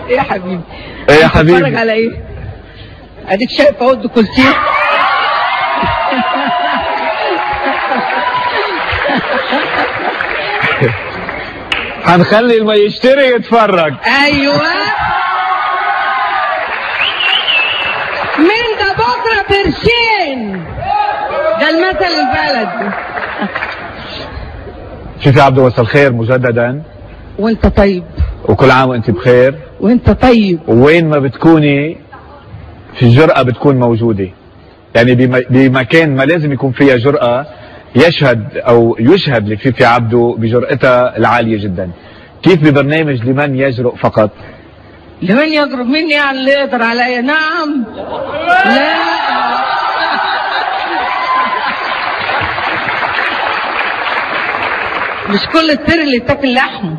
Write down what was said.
ايه يا حبيبي؟ ايه يا حبيبي؟ بتتفرج على ايه؟ اديك شايف اهو الديكولتيه. هنخلي اللي يشتري يتفرج. ايوه من ده بكره برشين، ده المثل البلدي. شوفي عبده، مساء الخير مجددا. وانت طيب. وكل عام وانت بخير. وانت طيب. وين ما بتكوني في الجرأة بتكون موجودة، يعني بمكان ما لازم يكون فيها جرأة يشهد او يشهد لفيفي عبده بجرأتها العالية جدا. كيف ببرنامج لمن يجرؤ فقط؟ لمن يجرؤ مني يعني اللي يقدر عليا؟ نعم. لا مش كل الطير اللي يتاكل لحمه.